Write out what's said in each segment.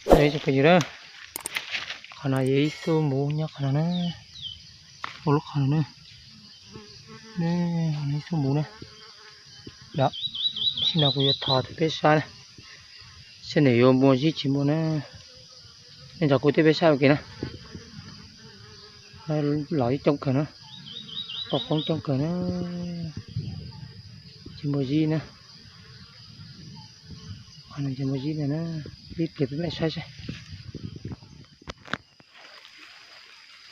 Ib tsoom phooj ywg na, qhov no yog ib xub muv nyob qhov no na, ua lub qhov no na, ib xub muv na. Yog, tam sim no kuv yuav thov rau peb saib na, saib nws yuav muaj zib tsis muaj na. Nej nrog kuv thiab peb saib ua ke na. Los ib coob kawg na, qoob coob kawg na, tsis muaj zib na. Qhov no tsis muaj zib na, ib pliag peb mam saib saib.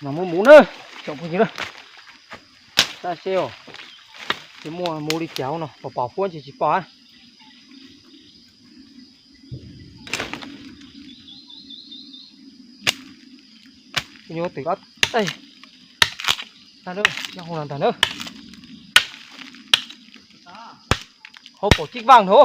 Mas muaj muv na, tsoom phooj ywg na, saib seb os, tsis muaj muv li cas no, pom pom huab ntsis tsis pom. Nyuaj twm ob teg, nyob hauv no ntag na. Hauv paus cib vaj no.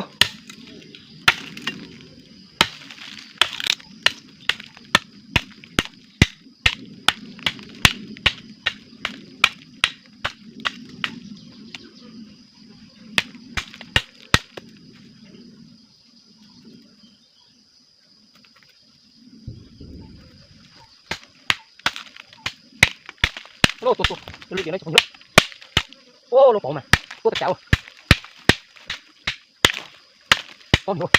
Ua, lub paus mas tuaj tau cas. Pob nrov.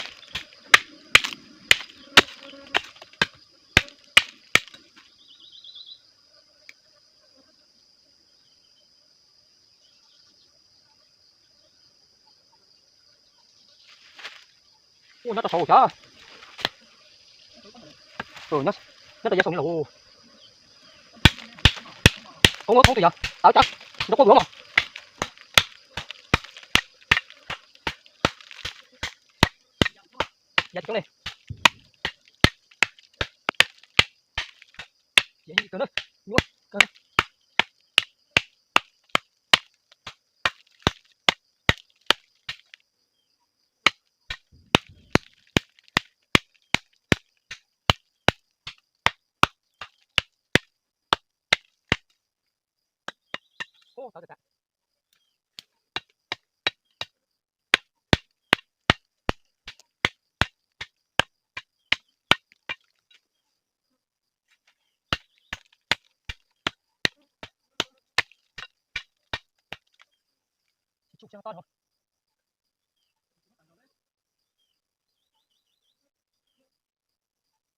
Ua, nyob rau saud xyov. Nyob rau yav saum no los. Thoob, thoob tus yog tawv tsawv, nrov quaj vwm mos. Yav tsis coob li. Yav ib kawg na, nyuaj kawg.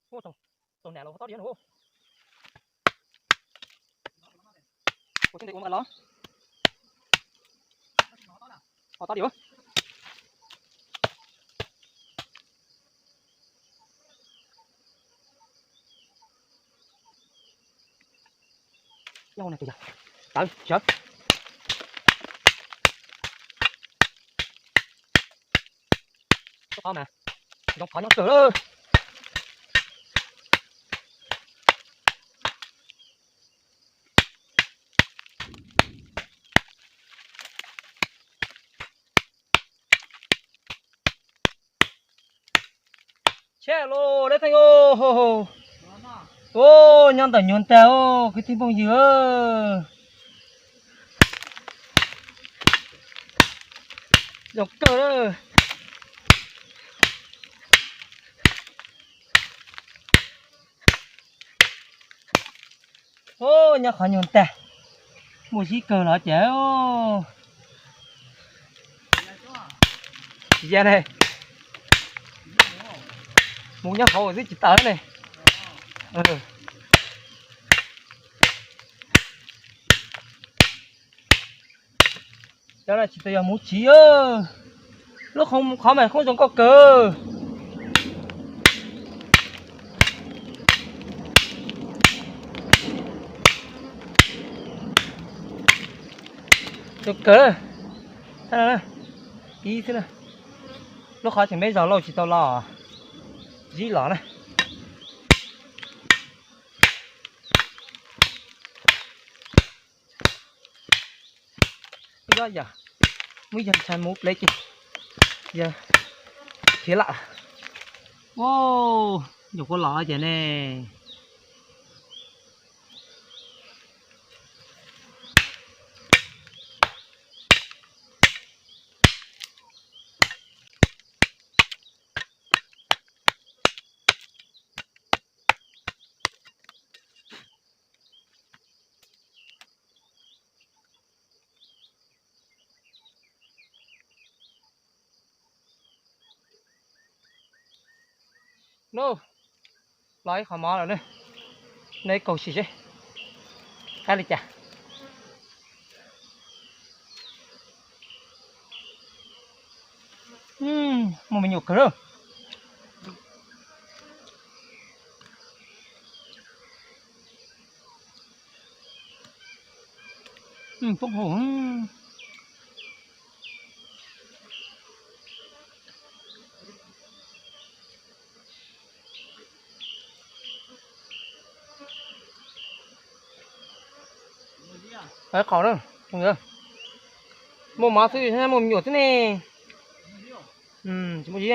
Ua, tau nam los ho tob diav no. Ua, tsis ntev ua mas los. Ho tob diav. Yog na tus yog tawv sawv. Qhov mas zoo qhov nyob kawg lawm. Tsheb los dab theej os. Ua, nyob ntawm nyuag ntag os kwv tij phooj ywg. Zoo kawg. Ua, nyob qhov nyuag ntag, muaj zib kawg los ces. Tsis ya ne, mus nyob hauv twb tsis tawm ne. Cov no tsis tau yog muv tsiv, lub qhov mas koob zoo nkauj kawg. Zoo kawg. Ib xwb na, lub qhov tseem me zog lauj tsis tau los, zib los na. Yog, muab yog ntshai mus plev ces yog khiav lam. Ua, nyuam qhuav los ces ne. Nub, los ib qho mov lawm ne, noj ib kaug sim seb qab li cas. Muaj me nyuam kawg na. Poob hauv. Qhov na, muaj mov xwb, muaj me nyuam xwb ne. Tsis muaj zib.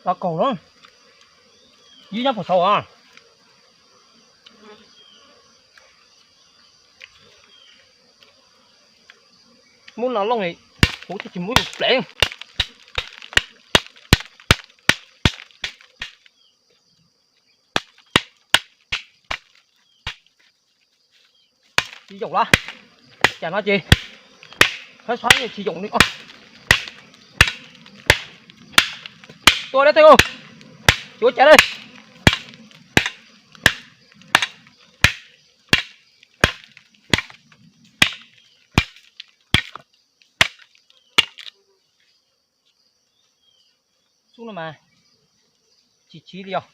Los kaum na, zib nyob puag saud as. Muab no looj, kuv twb tsis muab yus plev. Tsis yoom los, cas no ces qhov xov tsis yoom li. Tua dab tsi, tsis ua cas li. Xub no mas tsis chiv li os.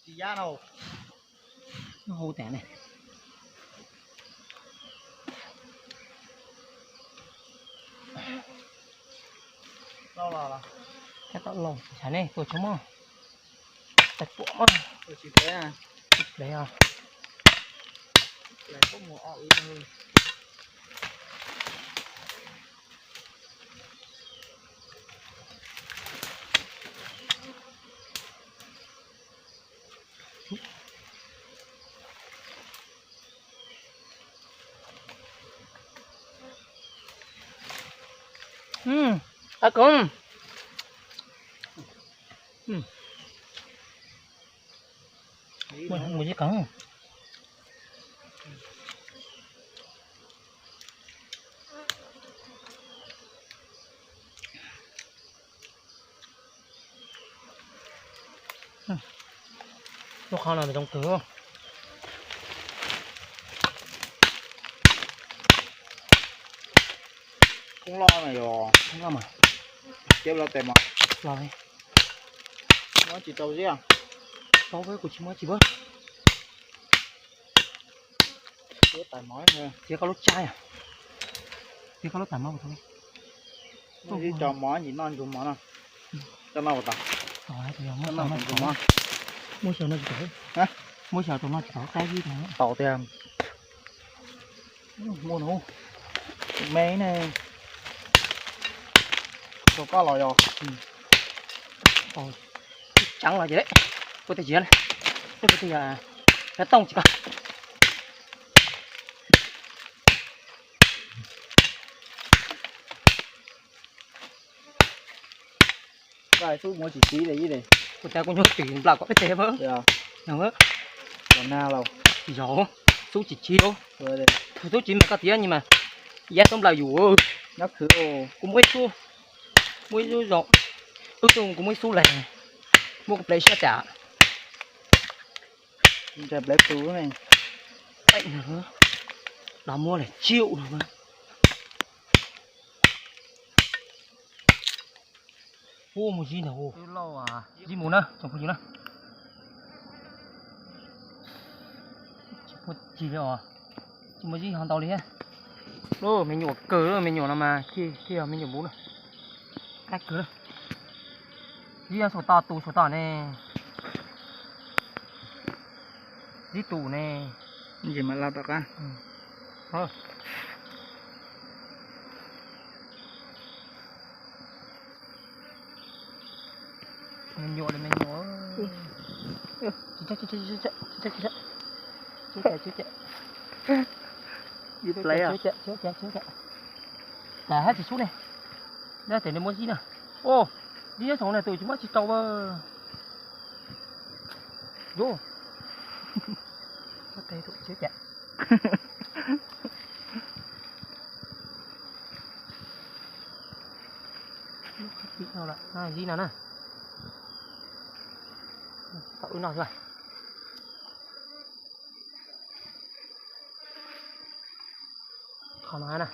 Tsis yab no. Hu tas ne. Lauj los, tab tom lauj, tshav nej tua tshaj mog. Tais puam mog. Tsis plev os. Mus zib qees. Lub qhov no zoo kawg. Khoob loj no yog khoob loj mas. Ceb lawv tes mov los. Muab tsis tau ziab. Tau, kuv tsis muab tsis muab. Txiav koj lub tsab, txiav koj lub tais mov. Muab ib co mov ntsis noj ntsuag mov no. Coj noj ua tas. Muab xyaw no tsis tau, muab xyaw rau no tsis tau qab ib tau tiag. Muaj no, me ne, rau koj los yog. Tseev los ces, kuv tej ziav, kuv tej yog, kav tooj tsis koj. Xub muab tsis txiv li ib, kuv tas kuv nyuag twm nplawm kom peb tes pab. Yog, xub tsis txiv, txhob txiv mas koj tias nyi mas, yab xub nplawm yus. Kuv muaj ib xub, muaj ib xub zoo, ib xub kuv muaj ib xub lawm, muab kuv plev siab tas. Los muab lawm tsib u no. Ub, muaj zib ntag, zib mus na tsoom phooj ywg na. Tsis muaj zib ho ntau li thiab. Me nyuam kawg, me nyuam no mas thiaj yog me nyuam npub na. Qab kawg. Zib nyob saum toj, tu saum toj ne. Zib tus ne. Ntshe mam laj tom qab. Me nyuam li me nyuam. Cas hab tsis xub ne. Dab tsi ne muaj zib na. Zib nyob saum ne tus tsis muab tsis rau. Yuav. Zib no na. Tau wb noj xwb. Qhov no na.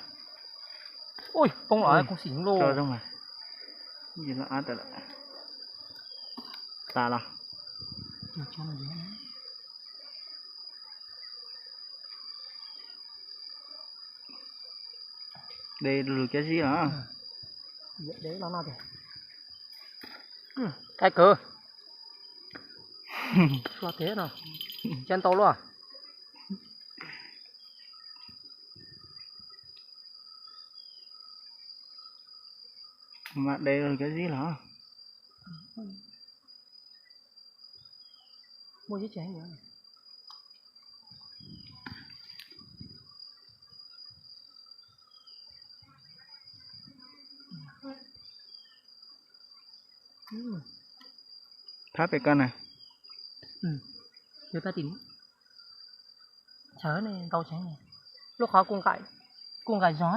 Ui, poob los koob xim loj. Tas los. De lug cov zib los. Qab kawg. Suav tiag no. Cab ntau luaj. Mas de lug cov zib los. Muaj zib tsev heev. Phab pem ko na. Pab tim chaw ne ntau tsev ne. Lub qhov kuj nqaim zog.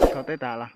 Tso teb tas los.